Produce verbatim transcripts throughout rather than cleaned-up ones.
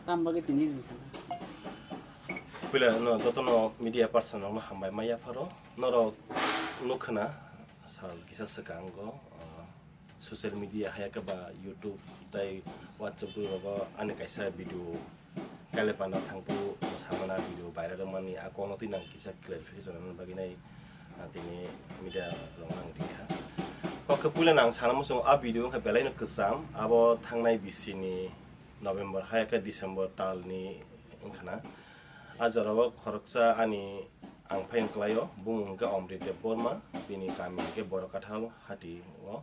Tam bagwi tini ring thangkha. Puila no jotono media person rokno hambai ma yapharo. Norok nukhwna sal kisa swkango, uh, social media hai khe ba YouTube tei WhatsApp group rogo ani kaisa video Kailai panda thangphuru samana video viral wngmani a kokno twi nang kisa clarification rwna bagwi nai, ah, tini media rok nang ringkha. Kok khe puila nang sana muchungo a video wngkha belai no kwcham, abo thangnai bisini November hai khe December talni wngkhana. A jorao khoroksa ani ang phai wngkhlaio, bumung hwnkhe Omrit Debbarma, bini kami hwnkhe Borokathal hati o.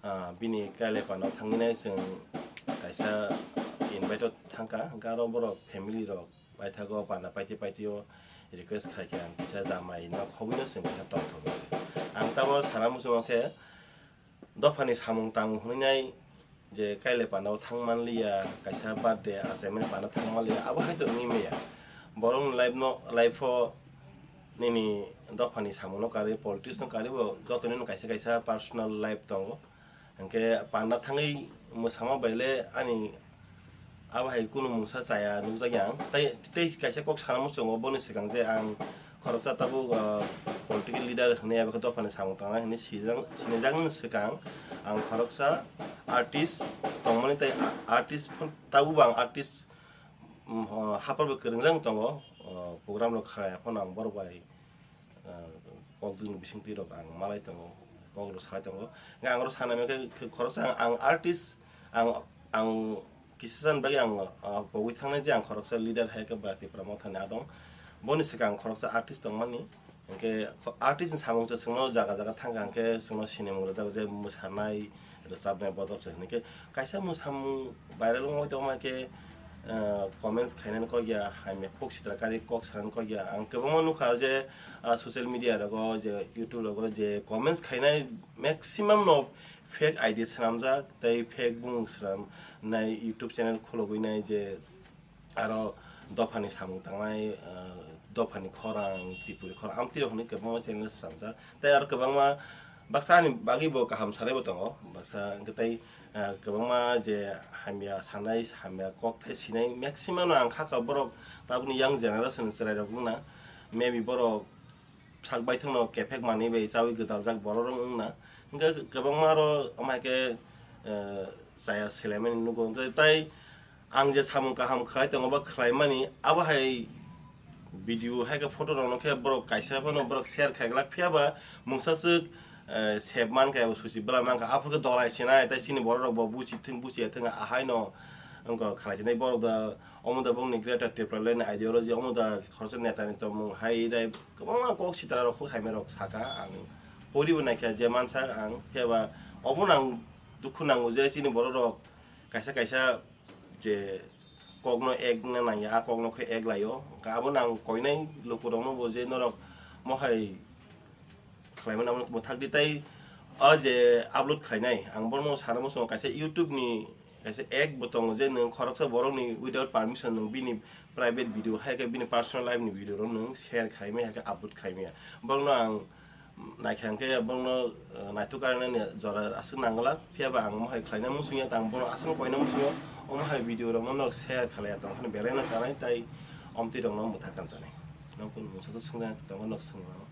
Ah, bini kailai panda thangwi nai chwng kaisa invite o thangkha, hwnkhe aro borok family rok paithago panda paiti paiti o request khaikhe ang kisa jamai no khobwi no chwng kisa tongthok. Ang tabok sana muchungo khe dophani samung tang hwnwi nai je kailai panda o thang manliya, kaisa birthday achaimani panda thang manliya, abo hai to wngwi maya. Borokni life no, life o nini dophani samung no karwi, politics no karwi bo joto nini kaisa kaisa personal life tongo. Hwnkhe panda thangwi mwsama baile ani abo hai kunu mungsa chaya nukjakya ang. Tai, tei kaisa kok sana muchungo boni swkang je ang khoroksa tabuk, ah, political leader hwnwi abo khe dophani samung tangnai hwnwi sijak, sinijaknani swkang ang khoroksa artist tongmani tei a-, artist phano tabukbo ang artist, mm, oh, haphar bo kwrwngjak tongo, oh, program rok khlai phano ang borok bai ah, kok dwngni bisingtwi rok ang malai tongo, kok rok salai tongo. Hwnkhe ang oro sana khe, khe khoroksa ang, ang artist, ang, ang kisa san bagwi ang, ah, pogwi thangnai je ang khoroksa leader hai khe ba Tipra Mothani adong. Boni swkang ang khoroksa artist tongmani. Hwnkhe kho-, artist ni samung se chwngno jaga jaga thangkha hwnkhe chwngno sinimung rwjago je mwsanai, rwchapnai bodol se hwnkhe kaisa mwsamung viral wngwi tongma khe, ah, comments khainani kok ya, hamya kok sitra kari kok sanani kok ya. Ang kwbangma nukha je, ah, social media rogo je, YouTube rogo je comments khainai maximum no fake I D swnamjak tei fake bumung swnamnai YouTube channel khulogwi nai je aro dophani samung tangnai, ah, dophani khorang, Tripuri khorang, amtwi rok hwnwi kwbangma channel swnamjak. Tei aro kwbangma baksa ani bagwi bo kaham sanai bo tongo, baksa hwnkhe tei, ah, kwbangma je hamya sanai, hamya kok thai sinai maximum no ang kha kha borok tabukni young generation ni chwrai rok wngna, maybe borok sak baithang no kephek manwi bai chawi gwdaljak borok rok wngna. Hwnkhe kwbangma aro omo hai khe, eh, chaya selaimani nugo. Hwnkhe tai ang je samung kaham khlai tongo ba khlaimani, abo hai video hai khe photo rok no khe borok kaisa phano borok share khai glak, phiya ba mungsa swk, eh, sep man kha, suchi bwla man kha, aphuru khe dolai sinai, tai chini borok rok bo buchi thung buchi thung ahai no wngkha khlai sinai borok da. Omo da bongni Greater Tipraland ideology, omo da khoroksa neta ni tongmung hai dai kwbangma kok sitra rok kok hamya rok saka, ang poribo naikha je mansa ang, phiya ba obo nang dukhu nango je chini borok rok kaisa kaisa je kokno ek wngna nangya, a kokno khe ek laio, hwnkhe abo nang koinai lukurokno bo je norok mohai khlaimani abo mwthak di. Tai o je upload khlainai, ang bono sana muchungo kaisa YouTube ni kaisa act bo tongo je nwng khoroksa borokni without permission nwng bini private video hai khe bini personal life ni video rok nwng share khlaimaya hai khe upload khlaimaya. Borokno ang naikha hwnkhe borokno, eh, naithok karwi nani jora aswk nang glak, phiya ba ang mohai khlaina muchungya, tang bono aswk koina muchungo, omo hai video rokno norok share khlaiya tong phano belai no chanai tai omtwi rokno mwthak kan chanai. Nokung mungsa swngna tongo nok swngmano.